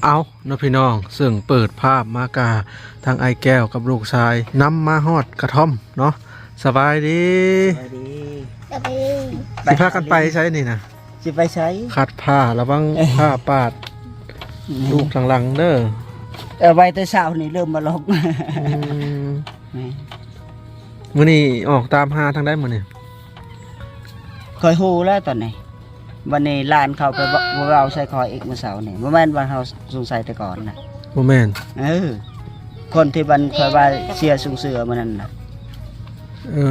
ເອົາເນາະພີ່ນ້ອງ ເຊິ່ງເປີດພາບມາກະທາງອ້າຍແກ້ວກັບລູກຊາຍນຳມາຮອດກະທ່ອມເນາະ. ສະບາຍດີ. ສະບາຍດີ. ສະບາຍດີ. ຊິພາກັນໄປໃສນີ້ນະ? ຊິໄປໃສ? ຂັດຜ້າ ລະວັງຜ້າປາດລູກທາງຫຼັງເດີ. ເອີ ໄວ້ແຕ່ເຊົ້ານີ້ເລີ່ມມາລອກ. ອືມ ແມ່ນ. ມື້ນີ້ອອກຕາມຫາທາງໃດມື້ນີ້? ຂ້ອຍຮູ້ແລ້ວຕອນນີ້. ບັດນີ້ຫຼານເຂົາໄປເວົ້າ ເວົ້າໃສ່ຂ້ອຍອີກມື້ເຊົ້ານີ້. ບໍ່ແມ່ນວ່າເຮົາສົງໄສແຕ່ກ່ອນນະ. ບໍ່ແມ່ນ. ເອີ ຄົນທີ່ບັນຂ້ອຍວ່າເສຍຊຸງເສືອມື້ນັ້ນນະ. ເອີ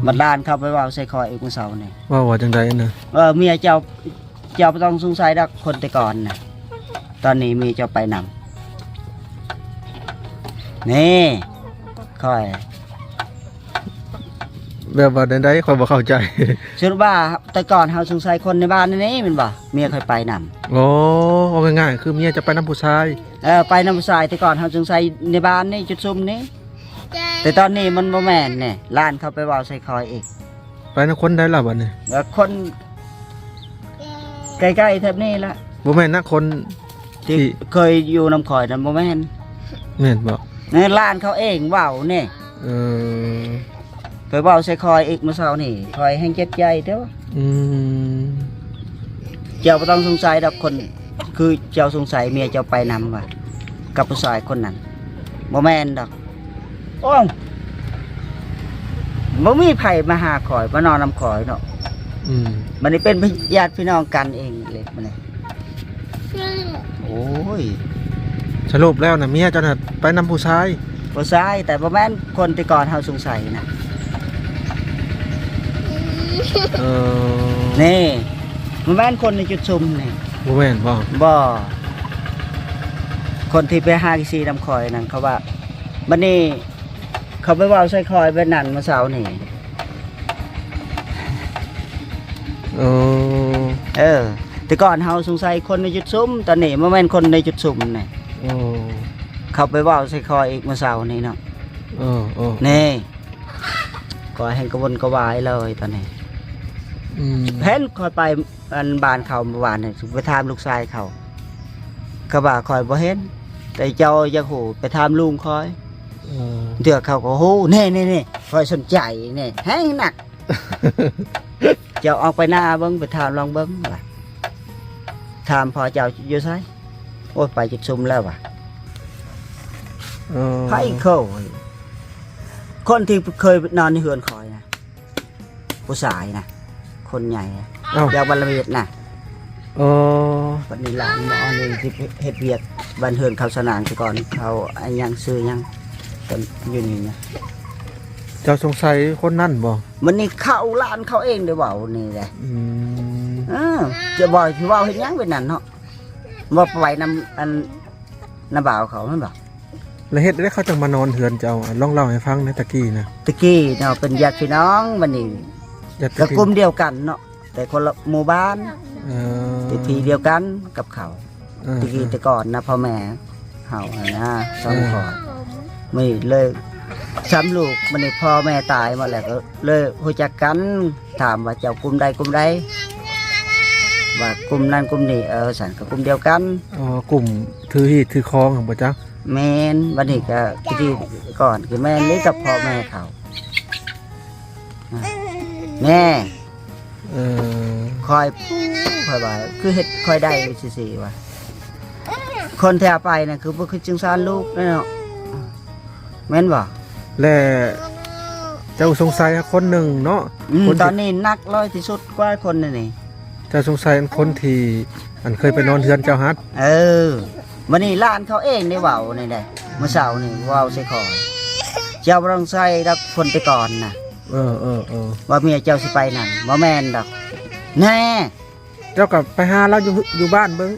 ບັດຫຼານເຂົາໄປເວົ້າໃສ່ຂ້ອຍອີກມື້ເຊົ້ານີ້. ເວົ້າວ່າຈັ່ງໃດນະ? ເອີ ເມຍເຈົ້າ ເຈົ້າບໍ່ຕ້ອງສົງໄສດອກ ຄົນແຕ່ກ່ອນນະ. ຕອນນີ້ເມຍເຈົ້າໄປນຳ. ນີ້ ຂ້ອຍ ແບບວ່າໃດໆ ຂ້ອຍບໍ່ເຂົ້າໃຈ. ສົມມຸດວ່າແຕ່ກ່ອນເຮົາສົງໄສຄົນໃນບ້ານນີ້ແມ່ນບໍ່? ເມຍຂ້ອຍໄປນຳ. ໂອ້ ເວົ້າງ່າຍໆ ຄືເມຍເຈົ້າໄປນຳຜູ້ຊາຍ. ເອີ ໄປນຳຜູ້ຊາຍ. ແຕ່ກ່ອນເຮົາສົງໄສໃນບ້ານນີ້ ຈຸດຊຸມນີ້. ແຕ່ຕອນນີ້ມັນບໍ່ແມ່ນແນ່. ຫຼານເຂົາໄປເວົ້າໃສ່ຂ້ອຍອີກ. ໄປນຳຄົນໃດລະບັດນີ້? ເອີ ຄົນໃກ້ໆແຖບນີ້ລະ. ບໍ່ແມ່ນນະ ຄົນທີ່ ທີ່ເຄີຍຢູ່ນຳຂ້ອຍນັ້ນ ບໍ່ແມ່ນ. ແມ່ນບໍ່? ແມ່ນ ຫຼານເຂົາເອງເວົ້ານີ້. ເອີ ໄປເວົ້າໃສ່ຂ້ອຍອີກມື້ເຊົ້ານີ້ ຂ້ອຍແຮ່ງເຈັບໃຈເດີ້. ອືມ ເຈົ້າບໍ່ຕ້ອງສົງໄສດອກ ຄົນ ຄືເຈົ້າສົງໄສເມຍເຈົ້າໄປນຳວ່າ ກັບຜູ້ຊາຍຄົນນັ້ນ. ບໍ່ແມ່ນດອກ. ໂອ້ຍ ບໍ່ມີໃຜມາຫາຂ້ອຍ ມານອນນຳຂ້ອຍເນາະ. ອືມ ບັດນີ້ເປັນຍາດພີ່ນ້ອງກັນເອງເລີຍບັດນີ້. ໂອ້ຍ ສະຫຼຸບແລ້ວນະ ເມຍເຈົ້ານະໄປນຳຜູ້ຊາຍ. ຜູ້ຊາຍ ແຕ່ບໍ່ແມ່ນຄົນທີ່ກ່ອນເຮົາສົງໄສນະ. ເອີ ນີ້ ບໍ່ແມ່ນຄົນໃນຈຸດຊຸມນີ້. ບໍ່ແມ່ນບໍ່? ບໍ່. ຄົນທີ່ໄປຫາຂີ້ຊີ້ນຳຂ້ອຍນັ້ນ ເຂົາວ່າ ບັດນີ້ ເຂົາໄປເວົ້າໃສ່ຂ້ອຍແບບນັ້ນມື້ເຊົ້ານີ້. ໂອ້ ເອີ ແຕ່ກ່ອນເຮົາສົງໄສຄົນໃນຈຸດຊຸມ ຕອນນີ້ບໍ່ແມ່ນຄົນໃນຈຸດຊຸມນີ້. ໂອ້ ເຂົາໄປເວົ້າໃສ່ຂ້ອຍອີກມື້ເຊົ້ານີ້ເນາະ. ເອີ ເອີ ນີ້ ຂ້ອຍແຮ່ງກະວົນກະວາຍເລີຍຕອນນີ້. ອືມ ເຫັນຂ້ອຍໄປ ອັນບ້ານເຂົາເມື່ອວານນີ້ ໄປຖາມລູກຊາຍເຂົາ ເຂົາວ່າຂ້ອຍບໍ່ເຫັນ ແຕ່ເຈົ້າຢາກຮູ້ໄປຖາມລຸງຂ້ອຍ. ເອີ ເທື່ອເຂົາກໍຮູ້. ນີ້ໆໆ ຂ້ອຍສົນໃຈນີ້ແຮງນັກ. ເຈົ້າອອກໄປໜ້າເບິ່ງ ໄປຖາມລອງເບິ່ງວ່າ ຖາມພໍ່ເຈົ້າຢູ່ໃສ? ໂອ້ຍ ໄປຈຸດຊຸມແລ້ວວ່າ. ເອີ ໃຜເຂົາ ຄົນທີ່ເຄີຍນອນໃນເຮືອນຂ້ອຍນະ ຜູ້ຊາຍນະ ຄົນໃຫຍ່ນະ. ເອົ້າ ຢາກບັນລະເວດນະ. ອໍ ບັດນີ້ຫຼານມານີ້ຊິເຮັດວຽກບ້ານເຮືອນເຂົາສະໜາງ ແຕ່ກ່ອນເຂົາອັນຫຍັງຊື່ຫຍັງ ເພິ່ນຢູ່ນີ້ນະ. ເຈົ້າສົງໄສຄົນນັ້ນບໍ່? ມັນນີ້ເຂົາ ຫຼານເຂົາເອງໄດ້ເວົ້ານີ້ແຫຼະ. ອືມ ເອີ ຈະເວົ້າ ຊິເວົ້າເຮັດຫຍັງແບບນັ້ນເນາະ? ເວົ້າໄປນຳອັນ ນຳບ່າວເຂົາແມ່ນບໍ່? ແລ້ວເຮັດໃດເຂົາຈັ່ງມານອນເຮືອນເຈົ້າ? ອາ ລອງເລົ່າໃຫ້ຟັງແດ່ ຕະກີ້ນະ. ຕະກີ້ເນາະ ເປັນຍາດພີ່ນ້ອງ ບັດນີ້ ຍາດ ກໍກຸ່ມດຽວກັນເນາະ ແຕ່ຄົນລະໝູ່ບ້ານ. ເອີ ຢູ່ທີ່ດຽວກັນກັບເຂົາ. ເອີ ຕະກີ້ ເອີ ແຕ່ກ່ອນນະ ພໍ່ແມ່ເຮົາຫັ້ນນະ ສອງ ເອີ ຄົນ ມີເລີຍ ສາມລູກ. ບັດນີ້ພໍ່ແມ່ຕາຍໝົດແລ້ວ ກໍເລີຍຮູ້ຈັກກັນ. ຖາມວ່າເຈົ້າກຸ່ມໃດກຸ່ມໃດ? ວ່າກຸ່ມນັ້ນກຸ່ມນີ້. ເອີ ຊັ້ນກໍກຸ່ມດຽວກັນ. ອໍ ກຸ່ມຖືຮີດຖືຄອງຫັ້ນບໍ່ຈັກ? ແມ່ນ. ບັດນີ້ກໍຕະກີ້ກ່ອນ ຄືແມ່ນເລີຍກັບພໍ່ແມ່ເຂົາ. ແມ່ ເອີ ຂ້ອຍ ຂ້ອຍວ່າຄືເຮັດຂ້ອຍໄດ້ຊື່ໆວ່າ ຄົນແຖວໄປນັ້ນຄືບໍ່ຄິດສົງສານລູກເນາະ ແມ່ນບໍ່? ແລະເຈົ້າສົງໄສຄົນໜຶ່ງເນາະ. ອືມ ຄົນທີ່ ຕອນນີ້ໜັກຫຼາຍທີ່ສຸດກວ່າຄົນນີ້. ເຈົ້າສົງໄສອັນຄົນທີ່ອັນເຄີຍໄປນອນເຮືອນເຈົ້າຫັ້ນ? ເອີ ມື້ນີ້ຫຼານເຂົາເອງໄດ້ເວົ້ານີ້ແຫຼະ ມື້ເຊົ້ານີ້ເວົ້າໃສ່ຂ້ອຍ ເຈົ້າບໍ່ຕ້ອງໃສ່ດອກຄົນແຕ່ກ່ອນນະ. ເອີ ເອີ ເອີ ວ່າເມຍເຈົ້າຊິໄປນັ້ນ ບໍ່ແມ່ນດອກ. ແນ່ ເຈົ້າກໍໄປຫາລາວຢູ່ ຢູ່ບ້ານເບິ່ງ.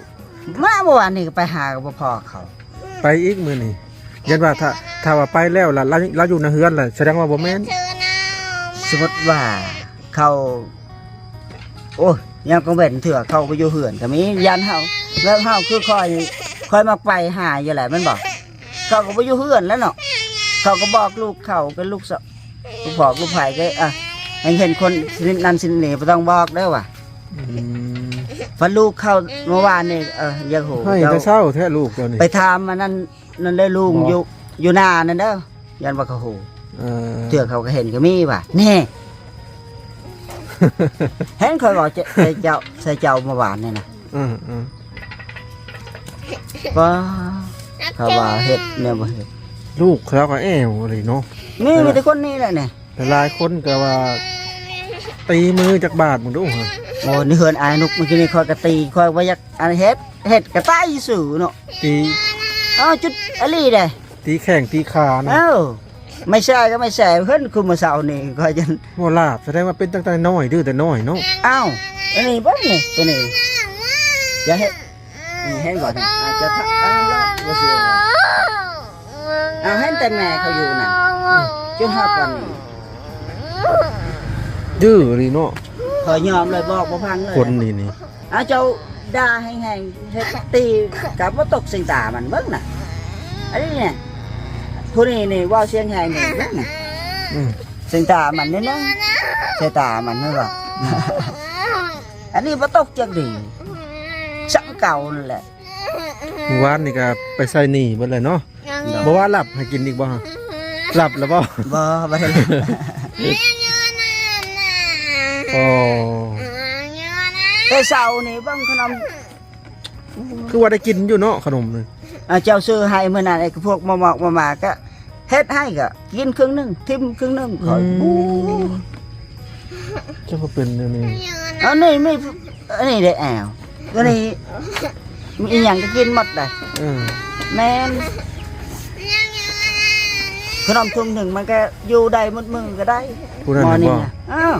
ມາເມື່ອວານນີ້ກໍໄປຫາກໍບໍ່ພໍ້ເຂົາ. ໄປອີກມື້ນີ້ ຢ້ານວ່າຖ້າ ຖ້າວ່າໄປແລ້ວລະ ລາວ ລາວຢູ່ໃນເຮືອນລະ ສະແດງວ່າບໍ່ແມ່ນ. ສົມມຸດວ່າເຂົາ ໂອ້ຍ ຍັງກັງເວັນເທື່ອເຂົາບໍ່ຢູ່ເຮືອນກໍມີ. ຢ້ານເຮົາ ແລ້ວເຮົາຄືຂ້ອຍ ຂ້ອຍມັກໄປຫາຢູ່ແຫຼະແມ່ນບໍ່? ເຂົາກໍບໍ່ຢູ່ເຮືອນແລ້ວເນາະ. ເຂົາກໍບອກລູກເຂົາ ເປັນລູກສະ ລູກພໍ່ລູກໃຜກໍ ອະ ໃຫ້ເຫັນຄົນຊະນິດນັ້ນຊະນິດນີ້ ບໍ່ຕ້ອງບອກເດີ້ວ່າ. ອືມ ພັດລູກເຂົ້າເມື່ອວານນີ້ ເອີ ຢາກຮູ້ ໃຫ້ແຕ່ເຊົ້າແທ້ລູກເຈົ້ານີ້ ໄປຖາມອັນນັ້ນ ນັ້ນເດີ ລຸງ ບໍ່ ຢູ່ ຢູ່ນານັ້ນເດີ ຢ້ານວ່າເຂົາຮູ້ ເອີ ເທື່ອເຂົາກໍເຫັນກໍມີວ່າ ແນ່ ເຫັນຂ້ອຍເວົ້າໃສ່ເຈົ້າ ໃສ່ເຈົ້າເມື່ອວານນີ້ນະ ອືມໆ ວ່າ ເຂົາວ່າເຮັດແນວບໍ່ເຮັດ ລູກເຂົາກໍແອວອີ່ຫຼີເນາະ ມີ ມີແຕ່ຄົນນີ້ແຫຼະນີ້ ຫຼາຍໆຄົນກໍວ່າ ຕີມືຈັກບາດເບິ່ງດູ ໂອ້ ໃນເຮືອນອ້າຍນຸກ ມື້ກີ້ນີ້ຂ້ອຍກໍຕີ ຂ້ອຍບໍ່ຢາກອັນເຮັດ ເຮັດກໍຕາຍຊື່ເນາະ ຕີ ເອົາຈຸດອີ່ຫຼີເດ້ ຕີແຂ້ງຕີຂານະ ເອີ ໄມ້ແຊກໍໄມ້ແຊ ເຫັນຄືມື້ເຊົ້ານີ້ຂ້ອຍຍັງ ບໍ່ລາບ ສະແດງວ່າເປັນຕັ້ງແຕ່ນ້ອຍ ດື້ແຕ່ນ້ອຍເນາະ ອ້າວ ອັນນີ້ເບິ່ງນີ້ ຕົວນີ້ ຢ່າເຮັດ ນີ້ເຫັນບໍ່ນີ້ ອາດຈະທັກອັນນັ້ນລະ ບໍ່ເຊື່ອ ເອົາ ເຫັນແຕ່ແມ່ເຂົາຢູ່ນັ້ນ ຈົນຮອດປານນີ້ ດື້ອີ່ຫຼີເນາະ ຂ້ອຍຍອມເລີຍ ບອກບໍ່ຟັງເລີຍ ຄົນນີ້ນີ້ ອາ ເຈົ້າດ່າແຮງໆ ເຮັດຕີກໍບໍ່ຕົກເສັງຕາມັນ ເບິ່ງນະ ອັນນີ້ນີ້ ຜູ້ນີ້ນີ້ເວົ້າສຽງແຮງນີ້ ເບິ່ງນະ ອືມ ເສັງຕາມັນນີ້ນະ ໃສ່ຕາມັນ ເຫັນບໍ່ ອືມ ອັນນີ້ບໍ່ຕົກຈັກດີ ສ່ຳເກົ່ານັ້ນແຫຼະ ມື້ວານນີ້ກໍໄປໃຊ້ໜີ້ເບິດແລ້ວເນາະ ໂດຍ ບໍ່ວ່າຫຼັບໃຫ້ກິນອີກບໍ່? ຫຼັບແລ້ວບໍ່? ບໍ່ ບໍ່ໄດ້ຫຼັບ ອໍ ແຕ່ເຊົ້ານີ້ເບິ່ງຂະໜົມ ຄືວ່າໄດ້ກິນຢູ່ເນາະຂະໜົມນີ້ ອາ ເຈົ້າຊື້ໃຫ້ມື້ນັ້ນ ໄອ້ພວກໝອກໆມາໆ ກໍເຮັດໃຫ້ ກໍກິນເຄິ່ງໜຶ່ງ ຖິ້ມເຄິ່ງໜຶ່ງ ຂ້ອຍ ອືມ ໂອ້ ເຈົ້າກໍເປັນແນວນີ້ ອັນນີ້ມີ ອັນນີ້ໄດ້ແອວ ຕົວນີ້ມີອີ່ຫຍັງກໍກິນໝົດໄດ໋ ເອີ ແມ່ນ ຂະໜົມຖົງໜຶ່ງມັນກໍຢູ່ໄດ້ໝົດມື້ກໍໄດ້ ຜູ້ນັ້ນ ໝໍນີ້ ບໍ່ ນະ ອ້າວ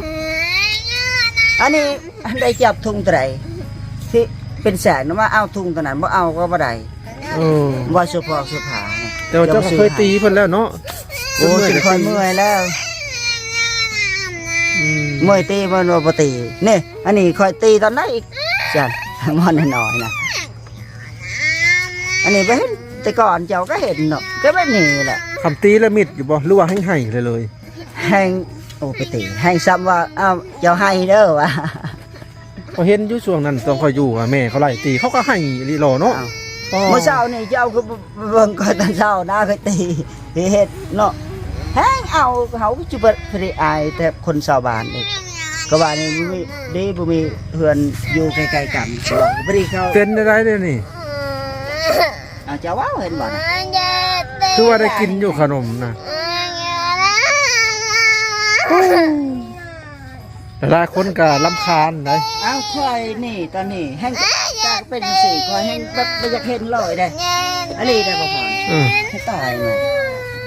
ອັນນີ້ໄດ້ຈັບຖົງເທົ່າໃດ ທີ່ເປັນແສນ ວ່າເອົາຖົງເທົ່ານັ້ນ ບໍ່ເອົາກໍບໍ່ໄດ້ ເອີ ວ່າສະເພາະສະພານະ ແຕ່ວ່າເຈົ້າກໍເຄີຍຕີເພິ່ນແລ້ວເນາະ ໂອ້ ຈົນຂ້ອຍເມື່ອຍແລ້ວ ອືມ ເມື່ອຍຕີມັນວ່າບໍ່ຕີ ນີ້ ອັນນີ້ຂ້ອຍຕີຕອນໃດອີກ ຈັ່ງ ໝໍນ້ອຍໆນະ ອັນນີ້ບໍ່ເຫັນ ແຕ່ກ່ອນເຈົ້າກໍເຫັນເນາະ ກໍແບບນີ້ແຫຼະ ຄຳຕີລະມິດຢູ່ບໍ່ ຫຼືວ່າແຮງໄຫ້ເລີຍ? ແຮງ ໂອ້ ໄປຕີ ແຮງສ່ຳວ່າ ອ້າວ ເຈົ້າໄຫ້ເດີວ່າ ຂ້ອຍເຫັນຢູ່ຊ່ວງນັ້ນ ຕອນຂ້ອຍຢູ່ ແມ່ເຂົາໄລ່ຕີ ເຂົາກໍໄຫ້ອີ່ຫຼີເນາະ ອ້າວ ອໍ ມື້ເຊົ້ານີ້ເຈົ້າຄືບໍ່ເບິ່ງຂ້ອຍຕອນເຊົ້ານະ ຂ້ອຍຕີ ເຮັດເນາະ ແຮງເອົາ ເຮົາຄືຊິບໍ່ໄດ້ອາຍແຕ່ຄົນຊາວບ້ານເດ້ ກໍວ່ານີ້ບໍ່ມີ ດີບໍ່ມີເຮືອນຢູ່ໃກ້ໆກັນ ຊິວ່າບໍ່ດີເຂົາ ເປັນໄດ້ເດ້ນີ້ ອາ ເຈົ້າເວົ້າເຫັນບໍ່ນະ ຄືວ່າໄດ້ກິນຢູ່ຂະໜົມນະ ຫຼາຍຄົນກໍລຳຄານໄດ໋ ອ້າວ ຂ້ອຍນີ້ຕອນນີ້ແຮງກະເປັນຈັ່ງຊີ້ ຂ້ອຍແຮງແບບບໍ່ຢາກເຫັນເລີຍເດ້ ອັນນີ້ໄດ້ບໍ່ພອນ ອືມ ໃຫ້ຕາຍມາ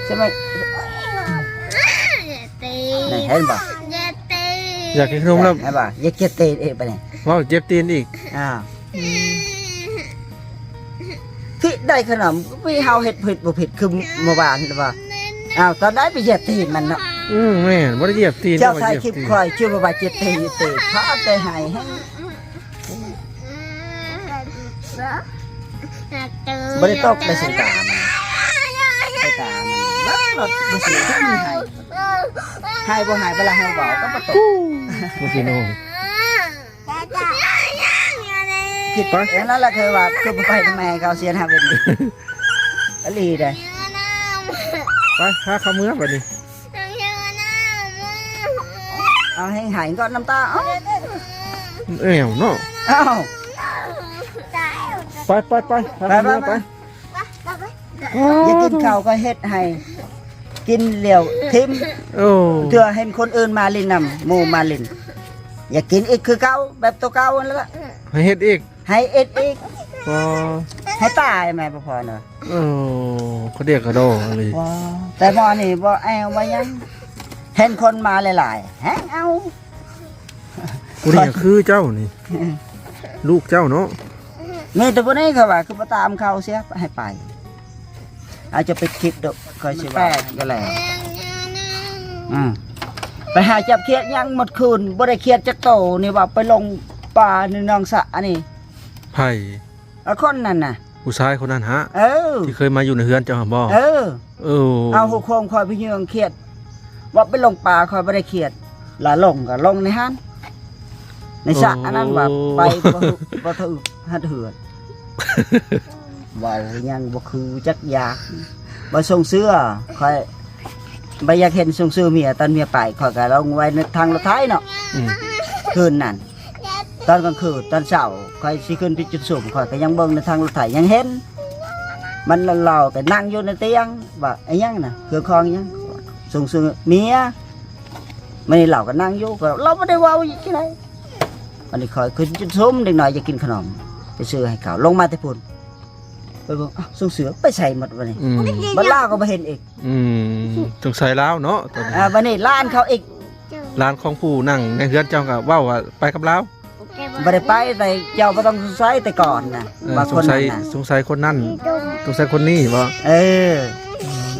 ໃຊ່ໄໝ ນີ້ເຫັນບໍ່ ຢາກກິນຂະໜົມແລ້ວ ເຫັນບໍ່ ຢາກເຈັບຕີນອີກປານນີ້ ເວົ້າເຈັບຕີນອີກ ອ້າວ ອືມ ທີ່ໄດ້ຂະໜົມ ມີເຮົາເຮັດຜິດບໍ່ຜິດ ຄືເມື່ອວານວ່າ ອ້າວ ຕອນໃດໄປຢຽບຕີນມັນເນາະ ອືມ ແມ່ນ ບໍ່ໄດ້ຢຽບຕີນ ເຈົ້າຖ່າຍຄລິບຂ້ອຍ ຊື່ວ່າຢຽບຕີນ ພາແຕ່ໃຫ້ ບໍ່ໄດ້ຕົກໄດ້ໃສ່ຕາມັນ ໃສ່ຕາມັນ ເບິ່ງລົດບໍ່ຊິ ມັນໃຫ້ ໃຫ້ບໍ່ໃຫ້ ເວລາເຮົາເວົ້າກໍບໍ່ຕົກ ບໍ່ຊິໂນ ຜິດ ໄປ ອັນນັ້ນລະ ຄືວ່າຄືບໍ່ໄປນຳແມ່ເຂົາເສຍໜ້າເປັນອີ່ຫຼີເດ້ ໄປ ພາເຂົາເມືອບັດນີ້ ເອົາແຮງໄຫ້ກໍນ້ຳຕາ ເອົ້າ ແອວເນາະ ເອົ້າ ໄປ ໄປ ໄປ ພາເຂົາເມືອໄປ ໄປ ໄປ ໄປ ອໍ ຢາກກິນເຂົ້າກໍເຮັດໃຫ້ ກິນແລ້ວຖິ້ມ ໂອ້ ເທື່ອເຫັນຄົນອື່ນມາຫຼິ້ນນຳ ໝູ່ມາຫຼິ້ນ ຢາກກິນອີກຄືເກົ່າ ແບບໂຕເກົ່າຫັ້ນລະ ໃຫ້ເຮັດອີກ ໃຫ້ເຮັດອີກ ອໍ ໃຫ້ຕາຍແມ່ນບໍ່ພໍເນາະ ໂອ້ ກະດຽກກະດໍອີ່ຫຼີ ແຕ່ໝໍນີ້ບໍ່ແອວບໍ່ຫຍັງ ເຫັນຄົນມາຫຼາຍໆ ແຮງເອົາ ຜູ້ນີ້ຄືເຈົ້ານີ້ ລູກເຈົ້າເນາະ ມີແຕ່ຜູ້ນີ້ເຂົາວ່າ ຄືບໍ່ຕາມເຂົາເສຍໃຫ້ໄປ ອາດຈະປິດຄລິບດອກ ຂ້ອຍຊິວ່າ ແປກຢູ່ແລ້ວ ອືມ ໄປຫາຈັບຂຽດຫຍັງໝົດຄືນ ບໍ່ໄດ້ຂຽດຈັກໂຕ ນີ້ວ່າໄປລົງປາໃນໜອງສະນີ້ ໃຜ? ອາ ຄົນນັ້ນນະ ຜູ້ຊາຍຄົນນັ້ນຫະ? ເອີ ທີ່ເຄີຍມາຢູ່ໃນເຮືອນເຈົ້າຫັ້ນບໍ່? ເອີ ເອີ ເອົາຫົວໂຄງຂ້ອຍໄປເຍືອງຂຽດ ວ່າໄປລົງປາ ຂ້ອຍບໍ່ໄດ້ຂຽດ ລະລົງກໍລົງໃນຫັ້ນ ໃນສະ ໂອ້ ອັນນັ້ນວ່າໄປບໍ່ ບໍ່ຖືກຮັດເຮືອນ ເວົ້າຫຍັງບໍ່ຄືຈັກຢ່າງ. ບໍ່ສົ່ງເສືອ ຂ້ອຍບໍ່ຢາກເຫັນ ສົ່ງເສືອເມຍ ຕອນເມຍໄປ ຂ້ອຍກໍລົງໄວ້ໃນຖັງລົດໄຖເນາະ. ອືມ ຄືນນັ້ນ ຕອນກາງຄືນ ຕອນເຊົ້າ ຂ້ອຍຊິຂຶ້ນໄປຈຸດສຸມ ຂ້ອຍກໍຍັງເບິ່ງໃນຖັງລົດໄຖ ຍັງເຫັນ ມັນເລາກໍນັ່ງຢູ່ໃນຕຽງ ວ່າ "ອີຫຍັງນະ? ເຄື່ອງຂອງຫຍັງ?" ສົ່ງເສືອເມຍ. ມື້ນີ້ລາວກໍນັ່ງຢູ່ ກໍລາວບໍ່ໄດ້ເວົ້າອີກຈັ່ງໃດ. ບັດນີ້ຂ້ອຍຂຶ້ນຈຸດສຸມ ເດັກນ້ອຍຢາກກິນຂະໜົມ ໄປຊື້ໃຫ້ເຂົາ. ລົງມາແຕ່ພຸ້ນ ໄປເບິ່ງ ອ້າວ ສົ່ງເສືອໄປໃສໝົດບັດນີ້? ອືມ ບັດລາວກໍບໍ່ເຫັນອີກ. ອືມ ສົງໄສລາວເນາະ ຕອນນີ້ ອ່າ ບັດນີ້ຫຼານເຂົາອີກ ຫຼານຂອງຜູ້ນັ່ງໃນເຮືອນເຈົ້າກໍເວົ້າວ່າໄປກັບລາວ. ບໍ່ໄດ້ໄປ ແຕ່ເຈົ້າບໍ່ຕ້ອງສົງໄສແຕ່ກ່ອນນະ ເອີ ວ່າຄົນນັ້ນນະ ສົງໄສ ສົງໄສຄົນນັ້ນ ສົງໄສຄົນນີ້ບໍ? ເອີ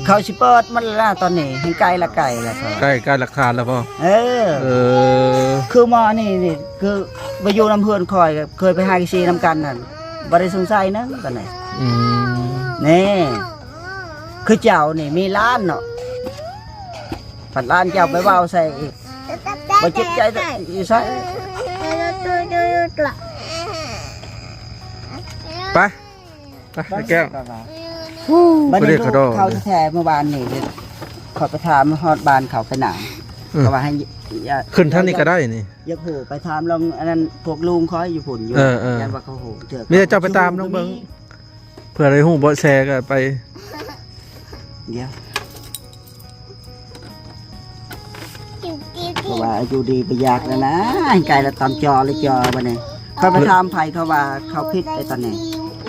ເຂົາຊິເປີດມັນລະ ຕອນນີ້ແຮ່ງໃກ້ລະ ໃກ້ລະ ໃກ້ ໃກ້ຫຼັກຖານລະບໍ? ເອີ ເອີ ຄືໝໍນີ້ນີ້ ຄືໄປຢູ່ນຳເພື່ອນຂ້ອຍ ເຄີຍໄປຫາກິນຊີ້ນຳກັນຫັ້ນ ບໍ່ໄດ້ສົງໄສນະ ຕອນນີ້. ອືມ ນີ້ ຄືເຈົ້ານີ້ມີຫຼານເນາະ ພັດຫຼານເຈົ້າໄປເວົ້າໃສ່ອີກ ບໍ່ຈິດໃຈຢູ່ໃສ. ໄປ ໄປແກ້ວ. ບັດນີ້ລູກເຂົາແທ້ໆ ເມື່ອວານນີ້ ຂ້ອຍໄປຖາມຮອດບ້ານເຂົາໄປນຳ ເອີ ເຂົາວ່າໃຫ້ ຂຶ້ນທາງນີ້ກໍໄດ້ນີ້ ຢາກຮູ້ ໄປຖາມລອງອັນນັ້ນ ພວກລຸງຂ້ອຍຢູ່ພຸ້ນຢູ່ ເອີໆ ຢ້ານວ່າເຂົາຮູ້ເທື່ອ. ມີແຕ່ເຈົ້າໄປຕາມລອງເບິ່ງ ເພື່ອໄດ້ຮູ້ເບາະແສກໍໄປ ດຽວ ເພາະວ່າຢູ່ດີບໍ່ຢາກແລ້ວນະ ໃກ້ລະຕາມຈໍເລີຍຈໍບັດນີ້. ຂ້ອຍໄປຖາມໃຜ ເຂົາວ່າເຂົາຜິດໄອ້ຕອນນີ້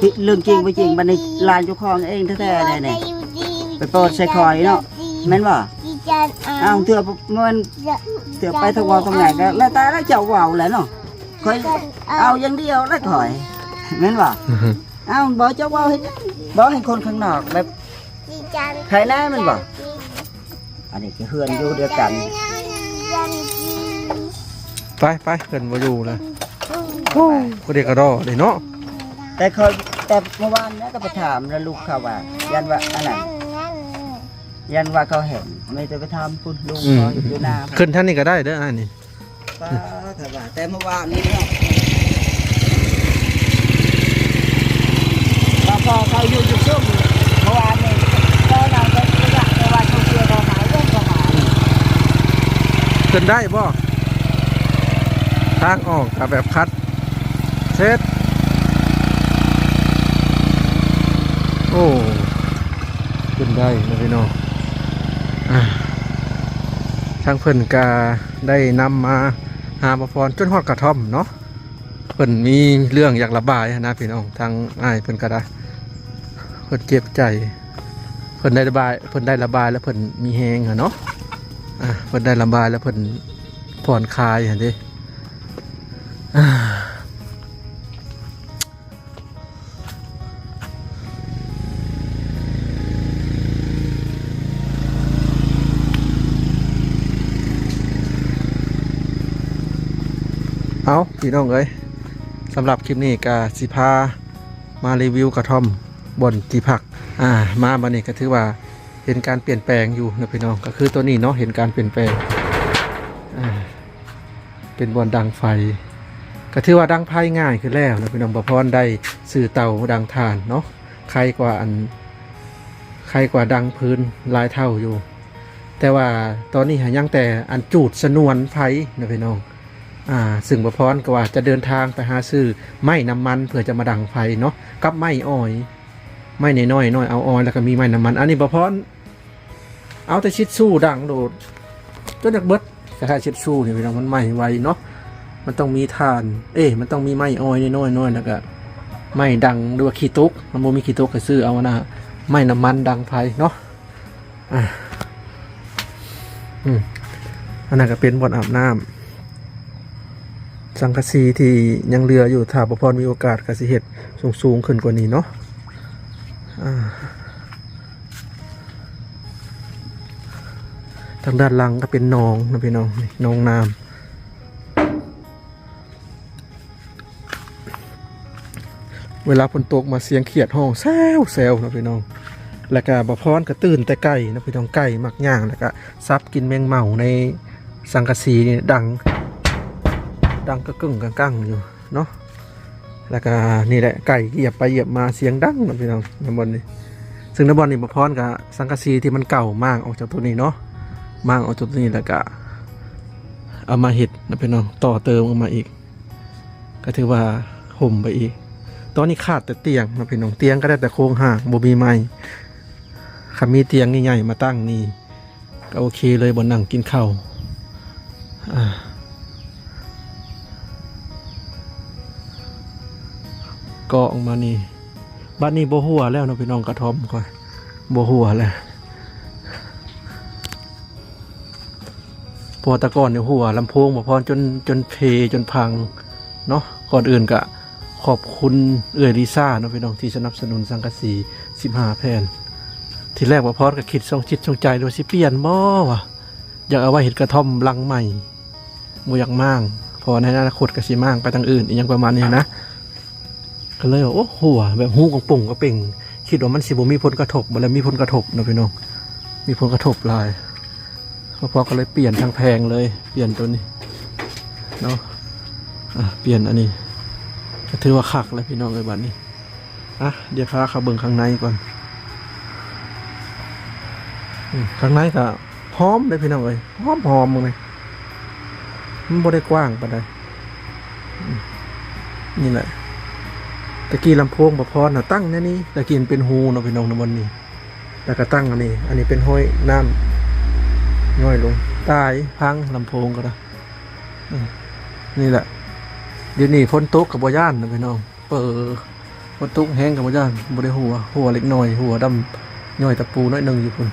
ຜິດເລື່ອງຈິງບໍ່ຈິງ ບັດນີ້ຫຼານເຈົ້າຂອງເອງແທ້ໆແຫຼະນີ້ ໄປໂປດໃສ່ຂ້ອຍເນາະ ແມ່ນບໍ່? ອ້າວ ເທື່ອມັນ ເທື່ອໄປທາງເວົ້າທາງຫຍັງກໍແລ້ວແຕ່ລະເຈົ້າເວົ້າແຫຼະເນາະ ຂ້ອຍເອົາຢ່າງດຽວແຫຼະຂ້ອຍ ແມ່ນບໍ່? ອ້າວ ບໍ່ ເຈົ້າເວົ້າໃຫ້ ເວົ້າໃຫ້ຄົນຂ້າງນອກແບບໃຄແນ່ແມ່ນບໍ່? ອັນນີ້ຄືເຮືອນຢູ່ດຽວກັນ ໄປໆ ເພິ່ນບໍ່ຢູ່ລະ ໂອ້ ກະເດກະດໍເດ້ເນາະ. ແຕ່ຂ້ອຍ ແຕ່ເມື່ອວານນະ ກໍໄປຖາມລະລູກເຂົາວ່າ ຢ້ານວ່າອັນນັ້ນ ຢ້ານວ່າເຂົາເຫັນ ມີແຕ່ໄປຖາມພຸ້ນ ລຸງ ອືມ ຂ້ອຍຢູ່ນາ ຂຶ້ນທາງນີ້ກໍໄດ້ເດີ ອັນນີ້ ປ້າ ຖ້າວ່າແຕ່ເມື່ອວານນີ້ເນາະ ວ່າພໍ່ເຂົາຢູ່ຈຸດຊຸມ ເມື່ອວານນີ້ ຕອນນັ້ນກໍບໍ່ຢາກ ແຕ່ວ່າເຂົາເຊື່ອເຂົາຫາຍ ລົງເຂົາຫາຍ ຂຶ້ນໄດ້ບໍ່? ທາງອອກກໍແບບຄັດ ເສັດ ໂອ້ ຂຶ້ນໄດ້ນະພີ່ນ້ອງ. ອ່າ ທາງເພິ່ນກະໄດ້ນຳມາຫາໝໍພອນຈົນຮອດກະທ່ອມເນາະ ເພິ່ນມີເລື່ອງຢາກລະບາຍຫັ້ນນະພີ່ນ້ອງ. ທາງອ້າຍເພິ່ນກະໄດ້ ເພິ່ນເຈັບໃຈ ເພິ່ນໄດ້ລະບາຍ ເພິ່ນໄດ້ລະບາຍແລ້ວເພິ່ນມີແຮງຫັ້ນເນາະ. ອ່າ ເພິ່ນໄດ້ລະບາຍແລ້ວເພິ່ນຜ່ອນຄາຍຫັ້ນເດ້. ອ່າ ເອົາ ພີ່ນ້ອງເອີຍ ສຳລັບຄລິບນີ້ກະຊິພາມາຣີວິວກະທ່ອມບ່ອນທີ່ພັກ. ອ່າ ມາບັດນີ້ກະຖືວ່າເຫັນການປ່ຽນແປງຢູ່ນະພີ່ນ້ອງ ກະຄືໂຕນີ້ເນາະ ເຫັນການປ່ຽນແປງ ອ່າ ເປັນບ່ອນດັງໄຟ ກະຖືວ່າດັງໄຟງ່າຍຂຶ້ນແລ້ວນະພີ່ນ້ອງ. ບ່າວພອນໄດ້ຊື້ເຕົາມາດັງຖ່ານເນາະ ໄຄກວ່າອັນ ໄຄກວ່າດັງຟືນຫຼາຍເທົ່າຢູ່ ແຕ່ວ່າຕອນນີ້ຫາຍັງແຕ່ອັນຈູດຊະນວນໄຟນະພີ່ນ້ອງ. ອ່າ ຊຶ່ງບ່າວພອນກໍວ່າຈະເດີນທາງໄປຫາຊື້ໄມ້ນ້ຳມັນເພື່ອຈະມາດັງໄຟເນາະ ກັບໄມ້ອອຍ ໄມ້ນ້ອຍໆ ນ້ອຍເອົາອອຍ ແລ້ວກໍມີໄມ້ນ້ຳມັນ. ອັນນີ້ບ່າວພອນ ເອົາແຕ່ຊິດຊູດັງໂລດ ຈົນຢາກເບິດ. ຄ້າຍໆຊິດຊູນີ້ພີ່ນ້ອງ ມັນໄໝ້ໄວເນາະ ມັນຕ້ອງມີຖ່ານ ເອີ ມັນຕ້ອງມີໄມ້ອອຍນ້ອຍໆ ແລ້ວກະໄມ້ດັງ ຫຼືວ່າຂີ້ຕົກ ມັນບໍ່ມີຂີ້ຕົກກໍຊື້ເອົາອັນນ່າ ໄມ້ນ້ຳມັນດັງໄຟເນາະ. ອ່າ ອືມ ອັນນັ້ນກໍເປັນບ່ອນອາບນ້ຳ ສັງກະສີທີ່ຍັງເຫຼືອຢູ່ ຖ້າບ່າວພອນມີໂອກາດກໍຊິເຮັດສູງໆຂຶ້ນກວ່ານີ້ເນາະ. ອ່າ ທາງດ້ານຫຼັງກໍເປັນໜອງນະພີ່ນ້ອງ ນີ້ໜອງນ້ຳ ເວລາຝົນຕົກມາສຽງຂຽດຮ້ອງແຊວໆນະພີ່ນ້ອງ. ແລ້ວກະບ່າວພອນກະຕື່ນແຕ່ໄກ່ນະພີ່ນ້ອງ ໄກ່ມັກຍ່າງ ແລ້ວກະສັບກິນແມງເໝົາໃນສັງກະສີນີ້ດັງ ດັງກະກຶ້ງກະກັງຢູ່ເນາະ. ແລ້ວກະນີ້ແຫຼະ ໄກ່ຢຽບໄປຢຽບມາສຽງດັງເນາະພີ່ນ້ອງ ໃນບ່ອນນີ້. ເຊິ່ງໃນບ່ອນນີ້ ບໍ່ພອນກະສັງກະສີທີ່ມັນເກົ່າມ້າງອອກຈາກໂຕນີ້ເນາະ ມ້າງອອກຈາກໂຕນີ້ ແລ້ວກະເອົາມາເຮັດເນາະພີ່ນ້ອງ ຕໍ່ເຕີມອອກມາອີກ ກະຖືວ່າຫົ່ມໄປອີກ. ຕອນນີ້ຂາດແຕ່ຕຽງເນາະພີ່ນ້ອງ ຕຽງກະໄດ້ແຕ່ໂຄງຮ່າງ ບໍ່ມີໄມ້. ຄັນມີຕຽງໃຫຍ່ໆມາຕັ້ງນີ້ ກະໂອເຄເລີຍ ບ່ອນນັ່ງກິນເຂົ້າ. ອາ ກໍອອກມານີ້ ບາດນີ້ບໍ່ຮົ່ວແລ້ວເນາະພີ່ນ້ອງ ກະທ່ອມຂ້ອຍບໍ່ຮົ່ວແລ້ວ ເພາະວ່າແຕ່ກ່ອນນີ້ຮົ່ວ ລຳໂພງບໍ່ພອນຈົນ ຈົນເພ ຈົນພັງເນາະ. ກ່ອນອື່ນກະ ຂອບຄຸນເອື້ອຍລິຊາເນາະພີ່ນ້ອງ ທີ່ສະໜັບສະໜູນສັງກະສີສິບຫ້າແຜ່ນ. ທີແລກບ່າວພອນກະຄິດຊ່ອງຈິດຊ່ອງໃຈວ່າຊິປ່ຽນບໍ່ວະ ຢາກເອົາໄວ້ເຮັດກະທ່ອມຫຼັງໃໝ່ ບໍ່ຢາກມ້າງ ເພາະວ່າໃນອະນາຄົດກະຊິມ້າງໄປທາງອື່ນ ອີ່ຫຍັງປະມານນີ້ຫັ້ນນະ. ກະເລີຍວ່າ ໂອ້ ຮົ່ວ ແບບຮູກະປົງກະເປັງ ຄິດວ່າມັນຊິບໍ່ມີຜົນກະທົບ ບໍ່ແລ້ວມີຜົນກະທົບເນາະພີ່ນ້ອງ ມີຜົນກະທົບຫຼາຍ. ພໍ່ພໍ່ກະເລີຍປ່ຽນທັງແຜງເລີຍ ປ່ຽນໂຕນີ້ເນາະ. ອາ ປ່ຽນອັນນີ້ ກະຖືວ່າຄັກແລ້ວພີ່ນ້ອງເອີຍ ບາດນີ້. ອາ ດຽວພາເຂົ້າເບິ່ງຂ້າງໃນກ່ອນ. ອືມ ຂ້າງໃນກະຫອມເດ້ພີ່ນ້ອງເອີຍ ຫອມໆ ເບິ່ງນີ້ ມັນບໍ່ໄດ້ກວ້າງປານໃດ. ອືມ ນີ້ແຫຼະ ຕະກີ້ລຳໂພງບ່າວພອນນະຕັ້ງໃນນີ້ ຕະກີ້ມັນເປັນຮູເນາະພີ່ນ້ອງ ໃນບ່ອນນີ້. ແລ້ວກະຕັ້ງອັນນີ້ ອັນນີ້ເປັນຫ້ອຍນ້ຳຍ້ອຍລົງ ຕາຍ ພັງລຳໂພງກະໄດ້. ອືມ ນີ້ແຫຼະ ດຽວນີ້ຝົນຕົກກະບໍ່ຢ້ານນະພີ່ນ້ອງ ເປີ ຝົນຕົກແຮງກະບໍ່ຢ້ານ ບໍ່ໄດ້ຮົ່ວ ຮົ່ວເລັກນ້ອຍ ຮົ່ວດຳຍ້ອຍຕະປູໜ້ອຍໜຶ່ງຢູ່ພຸ້ນ.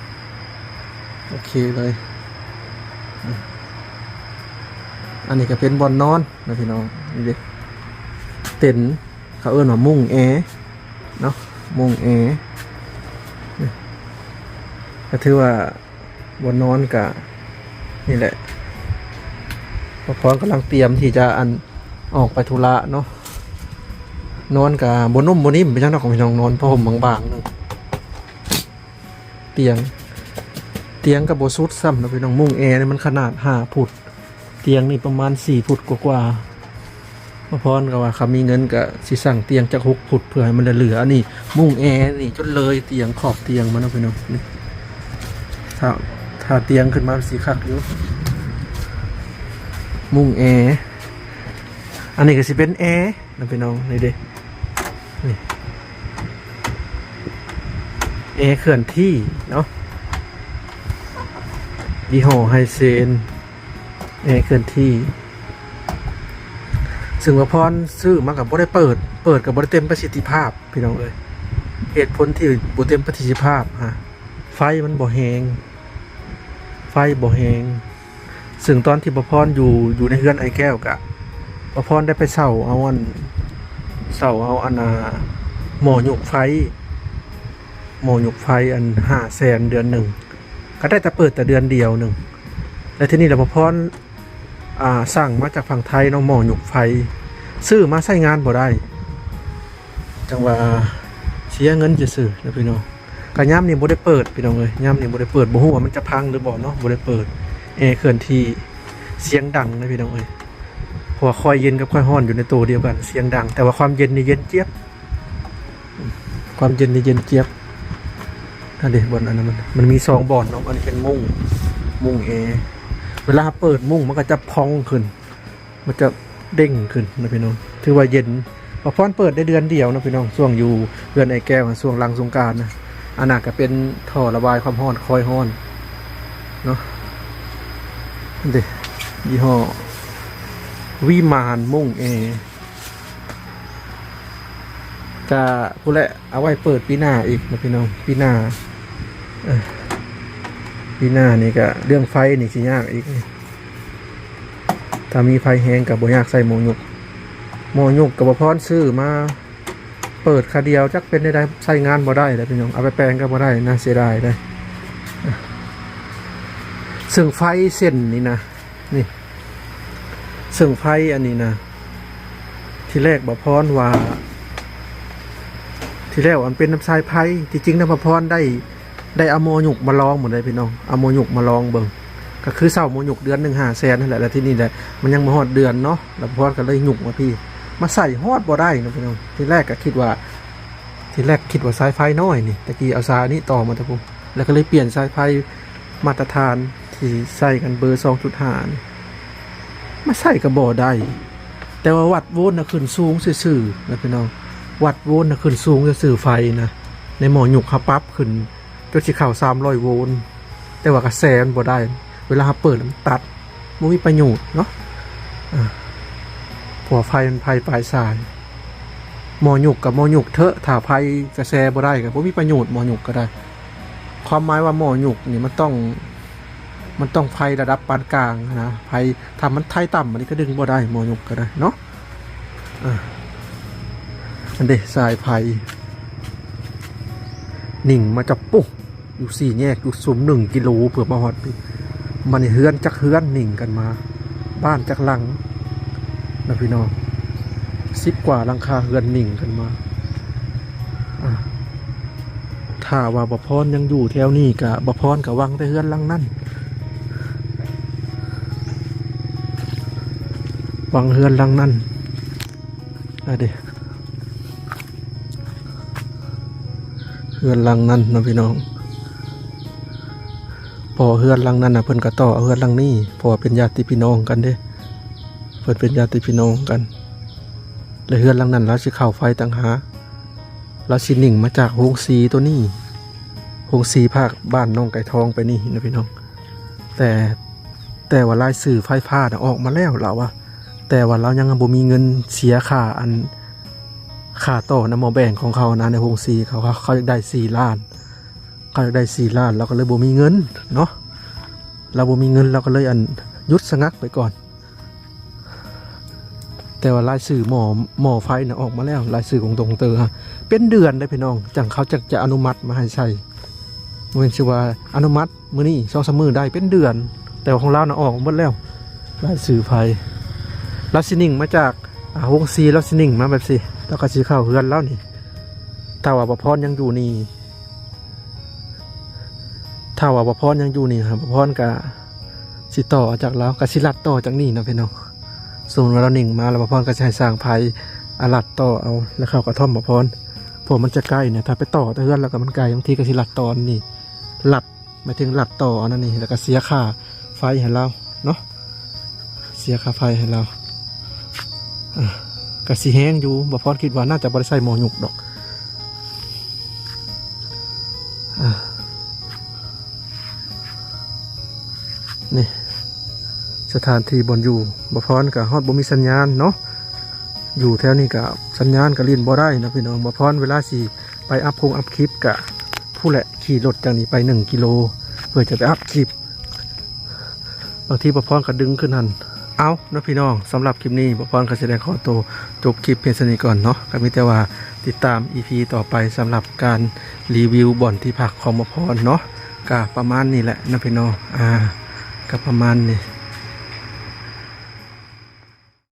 ໂອເຄເລີຍ. ອືມ ອັນນີ້ກະເປັນບ່ອນນອນນະພີ່ນ້ອງ ນີ້ເດ້ ເຕັນ ເຂົາເອີ້ນວ່າມຸ້ງແອເນາະ ມຸ້ງແອ. ກະຖືວ່າບ່ອນນອນກະນີ້ແຫຼະ ພໍ່ພອນກຳລັງຕຽມທີ່ຈະ ອັນ ອອກໄປທຸລະເນາະ. ນອນກະບໍ່ນຸ້ມບໍ່ນິ້ມໄປຈັ່ງດອກພີ່ນ້ອງ ນອນຜ້າຫົ່ມບາງໆ ໜຶ່ງ ຕຽງ ຕຽງກະບໍ່ສຸດຊ້ຳເນາະພີ່ນ້ອງ. ມຸ້ງແອນີ້ມັນຂະໜາດຫ້າຟຸດ ຕຽງນີ້ປະມານສີ່ຟຸດກວ່າໆ. ບ່າວພອນກະວ່າຄັນມີເງິນກະຊິສັ່ງຕຽງຈັກຫົກຟຸດເພື່ອໃຫ້ມັນເຫຼືອໆ. ອັນນີ້ມຸ້ງແອນີ້ຈົນເລີຍຕຽງ ຂອບຕຽງມາເນາະພີ່ນ້ອງ. ນີ້ ຖ້າ ຖ້າຕຽງຂຶ້ນມາມັນຊິຄັກຢູ່ ມຸ້ງແອ. ອັນນີ້ກະຊິເປັນແອນະພີ່ນ້ອງ ນີ້ເດ້ ນີ້ ແອເຄື່ອນທີ່ເນາະ ຍີ່ຫໍ້ໄຮເຊນ ແອເຄື່ອນທີ່ ເຊິ່ງວ່າພອນຊື້ມາກະບໍ່ໄດ້ເປີດ ເປີດກະບໍ່ໄດ້ເຕັມປະສິດທິພາບພີ່ນ້ອງເອີຍ. ເຫດຜົນທີ່ບໍ່ເຕັມປະສິດທິພາບຫາ ໄຟມັນບໍ່ແຮງ ໄຟບໍ່ແຮງ. ເຊິ່ງຕອນທີ່ບ່າວພອນຢູ່ ຢູ່ໃນເຮືອນອ້າຍແກ້ວກະ ບ່າວພອນໄດ້ໄປເຊົ່າເອົາອັນ ເຊົ່າເອົາອັນ ອ່າ ໝໍ້ຍົກໄຟ ໝໍ້ຍົກໄຟອັນຫ້າແສນເດືອນໜຶ່ງ ກະໄດ້ແຕ່ເປີດແຕ່ເດືອນດຽວໜຶ່ງ. ແລ້ວທີນີ້ລະບ່າວພອນ ອ່າ ສັ່ງມາຈາກຝັ່ງໄທເນາະ ໝໍ້ຍົກໄຟ ຊື້ມາໃຊ້ງານບໍ່ໄດ້ ຈັ່ງວ່າເສຍເງິນຊື່ໆ ເນາະພີ່ນ້ອງ. ກະຍາມນີ້ບໍ່ໄດ້ເປີດພີ່ນ້ອງເອີຍ ຍາມນີ້ບໍ່ໄດ້ເປີດ ບໍ່ຮູ້ວ່າມັນຈະພັງຫຼືບໍ່ເນາະ ບໍ່ໄດ້ເປີດ. ແອເຄື່ອນທີ່ ສຽງດັງເດ້ພີ່ນ້ອງເອີຍ ເພາະວ່າຄອຍເຢັນກັບຄອຍຮ້ອນຢູ່ໃນໂຕດຽວກັນ ສຽງດັງ ແຕ່ວ່າຄວາມເຢັນນີ້ເຢັນຈຽບ ຄວາມເຢັນນີ້ເຢັນຈຽບ. ອັນນີ້ບ່ອນອັນນັ້ນມັນ ມັນມີສອງບ່ອນເນາະ ອັນນີ້ເປັນມຸ້ງ ມຸ້ງແອ ເວລາເຮົາເປີດມຸ້ງມັນກະຈະຜ່ອງຂຶ້ນ ມັນຈະເດັ່ງຂຶ້ນນະພີ່ນ້ອງ ຖືວ່າເຢັນ. ບ່າວພອນເປີດໄດ້ເດືອນດຽວນະພີ່ນ້ອງ ຊ່ວງຢູ່ເຮືອນອ້າຍແກ້ວ ຊ່ວງຫຼັງສົງການນະ. ອັນນັ້ນກະເປັນທໍ່ລະບາຍຄວາມຮ້ອນ ຄອຍຮ້ອນເນາະ. ນີ້ເດ້ ຍີ່ຫໍ້ວິມານມຸ້ງແອ ກະພຸ້ນແຫຼະ ເອົາໄວ້ເປີດປີໜ້າອີກນະພີ່ນ້ອງ ປີໜ້າ. ເອີ ປີໜ້ານີ້ກະເລື່ອງໄຟນີ້ຊິຍາກອີກ ຖ້າມີໄຟແຮງກະບໍ່ຢາກໃສ່ໝໍ້ຍົກ ໝໍ້ຍົກກະບ່າວພອນຊື້ມາເປີດຄາດຽວ ຈັກເປັນແນວໃດ ໃຊ້ງານບໍ່ໄດ້ແລ້ວພີ່ນ້ອງ ເອົາໄປແປງກະບໍ່ໄດ້ນະ ເສຍດາຍເດ້. ເຊິ່ງໄຟເສັ້ນນີ້ນະ ນີ້ ເຊິ່ງໄຟອັນນີ້ນະ ທີແລກບ່າວພອນວ່າ ທີແລກອັນເປັນນຳສາຍໄຟ ທີ່ຈິງນະ ບ່າວພອນໄດ້ ໄດ້ເອົາໝໍ້ຍົກມາລອງເບິ່ງເດ້ພີ່ນ້ອງ ເອົາໝໍ້ຍົກມາລອງເບິ່ງ ກໍຄືເຊົ່າໝໍຍຸກເດືອນໜຶ່ງຫ້າແສນຫັ້ນແຫຼະ ແລ້ວທີນີ້ແຫຼະ ມັນຍັງບໍ່ຮອດເດືອນເນາະ ລະພອນກໍເລີຍຍຸກມາພີ້ ມາໃສ່ຮອດບໍ່ໄດ້ນະພີ່ນ້ອງ. ທີແລກກໍຄິດວ່າ ທີແລກຄິດວ່າສາຍໄຟນ້ອຍນີ້ ຕະກີ້ເອົາສາຍນີ້ຕໍ່ມາແຕ່ພຸ້ນ ແລ້ວກໍເລີຍປ່ຽນສາຍໄຟມາດຕະຖານທີ່ໃຊ້ກັນເບີສອງຈຸດຫ້ານີ້ ມາໃສ່ກໍບໍ່ໄດ້ ແຕ່ວ່າວັດໂວນນະຂຶ້ນສູງຊື່ໆນະພີ່ນ້ອງ ວັດໂວນນະຂຶ້ນສູງຊື່ໆ ໄຟນະ ໃນໝໍຍຸກເຮົາປັບຂຶ້ນ ຈົນຊິເຂົ້າສາມຮ້ອຍໂວນ ແຕ່ວ່າກະແສມັນບໍ່ໄດ້ ເວລາເຮົາເປີດມັນຕັດ ບໍ່ມີປະໂຫຍດເນາະ ອາ ເພາະວ່າໄຟມັນໄຟປາຍສາຍ ໝໍຍຸກກະໝໍຍຸກເຖາະ ຖ້າໄຟກະແສບໍ່ໄດ້ກະບໍ່ມີປະໂຫຍດ ໝໍຍຸກກະໄດ້ ຄວາມໝາຍວ່າໝໍຍຸກນີ້ມັນຕ້ອງ ມັນຕ້ອງໄຟລະດັບປານກາງນະ ໄຟ ຖ້າມັນໄຟຕ່ຳ ອັນນີ້ກະດຶງບໍ່ໄດ້ ໝໍຍຸກກະໄດ້ເນາະ. ອ່າ ອັນເດ ສາຍໄຟ ໜິ່ງມາຈາກປຸ້ ຢູ່ສີ່ແຍກ ຢູ່ຊຸມໜຶ່ງກິໂລ ເພື່ອມາຮອດພີ້ ມາໃນເຮືອນຈັກເຮືອນໜິ່ງກັນມາ ບ້ານຈັກຫຼັງນະພີ່ນ້ອງ ສິບກວ່າຫຼັງຄາເຮືອນໜິ່ງກັນມາ ອ່າ ຖ້າວ່າບໍ່ພອນຍັງຢູ່ແຖວນີ້ກະ ບໍ່ພອນກະຫວັງແຕ່ເຮືອນຫຼັງນັ້ນ ຫວັງເຮືອນຫຼັງນັ້ນ ອາເດ ເຮືອນຫຼັງນັ້ນເນາະພີ່ນ້ອງ ເພາະເຮືອນຫຼັງນັ້ນນະ ເພິ່ນກະຕໍ່ເອົາເຮືອນຫຼັງນີ້ ເພາະວ່າເປັນຍາດຕິພີ່ນ້ອງກັນເດ້ ເພິ່ນເປັນຍາດຕິພີ່ນ້ອງກັນ ແລະເຮືອນຫຼັງນັ້ນລາວຊິເຂົ້າໄຟຕ່າງຫາກ ລາວຊິໜິ່ງມາຈາກໂຮງສີໂຕນີ້ ໂຮງສີພາກບ້ານໜອງໄກ່ທອງໄປນີ້ນະພີ່ນ້ອງ ແຕ່ ແຕ່ວ່າລາຍຊື່ໄຟຟ້ານະອອກມາແລ້ວລາວວ່າ ແຕ່ວ່າລາວຍັງບໍ່ມີເງິນເສຍຄ່າ ອັນ ຄ່າຕໍ່ນຳໝໍແບງຂອງເຂົານະ ໃນໂຮງສີເຂົາ ເຂົາຢາກໄດ້ສີ່ລ້ານ ເຂົາຢາກໄດ້ສີ່ລ້ານ ລາວກໍເລີຍບໍ່ມີເງິນເນາະ ລາວບໍ່ມີເງິນ ລາວກໍເລີຍ ອັນ ຢຸດສະງັກໄປກ່ອນ. ແຕ່ວ່າລາຍຊື່ໝໍ ໝໍໄຟນະອອກມາແລ້ວ ລາຍຊື່ຂອງໂຕເຕີຮະ ເປັນເດືອນເດ້ພີ່ນ້ອງ ຈັ່ງເຂົາຈັ່ງຈະອະນຸມັດມາໃຫ້ໃຊ້ ບໍ່ແມ່ນຊິວ່າອະນຸມັດມື້ນີ້ສອງສາມມື້ໄດ້ ເປັນເດືອນ ແຕ່ວ່າຂອງລາວນະອອກໝົດແລ້ວ ລາຍຊື່ໄຟ ລາວຊິໜິ່ງມາຈາກ ອາ ໂຮງສີ ລາວຊິໜິ່ງມາແບບຊີ້ ລາວກໍຊິເຂົ້າເຮືອນລາວນີ້ ຖ້າວ່າບໍ່ພອນຍັງຢູ່ນີ້ ຖ້າວ່າບໍ່ພອນຍັງຢູ່ນີ້ ບໍ່ພອນກະຊິຕໍ່ເອົາຈາກລາວ ກະຊິລັດຕໍ່ຈາກນີ້ເນາະພີ່ນ້ອງ. ສົມມຸດວ່າລາວໜິ່ງມາແລ້ວ ບໍ່ພອນກະຊິໃຫ້ຊ່າງໄຟ ອາ ລັດຕໍ່ເອົາ ແລ້ວເຂົ້າກະທ່ອມບໍ່ພອນ ເພາະມັນຈະໃກ້ນະ ຖ້າໄປຕໍ່ແຕ່ເຮືອນລາວກະມັນໄກ ບາງທີກະຊິລັດຕໍ່ອັນນີ້ ລັດ ໝາຍເຖິງລັດຕໍ່ອັນນັ້ນນີ້ ແລ້ວກະເສຍຄ່າໄຟໃຫ້ລາວເນາະ ເສຍຄ່າໄຟໃຫ້ລາວ ອາ ກະຊິແຮງຢູ່ ບໍ່ພອນຄິດວ່າໜ້າຈະບໍ່ໄດ້ໃຊ້ໝໍຍຸກດອກ ອາ ນີ້ ສະຖານທີ່ບ່ອນຢູ່ ບໍ່ພອນກະຮອດບໍ່ມີສັນຍານເນາະ ຢູ່ແຖວນີ້ກະສັນຍານກະຫຼິ້ນບໍ່ໄດ້ເນາະພີ່ນ້ອງ. ບໍ່ພອນເວລາຊິໄປອັບຄົງອັບຄລິບກະ ພຸ້ນແຫຼະ ຂີ່ລົດຈາກນີ້ໄປໜຶ່ງກິໂລ ເພື່ອຈະໄປອັບຄລິບ ບາງທີບໍ່ພອນກະດຶງຂຶ້ນຫັ້ນ. ເອົາເນາະພີ່ນ້ອງ ສຳລັບຄລິບນີ້ບໍ່ພອນກະຊິໄດ້ຂໍໂຕຈົບຄລິບພຽງສ່ຳນີ້ກ່ອນເນາະ ກະມີແຕ່ວ່າຕິດຕາມອີພີຕໍ່ໄປ ສຳລັບການຣີວິວບ່ອນທີ່ພັກຂອງບໍ່ພອນເນາະ ກະປະມານນີ້ແຫຼະເນາະພີ່ນ້ອງ ອາ ກະປະມານນີ້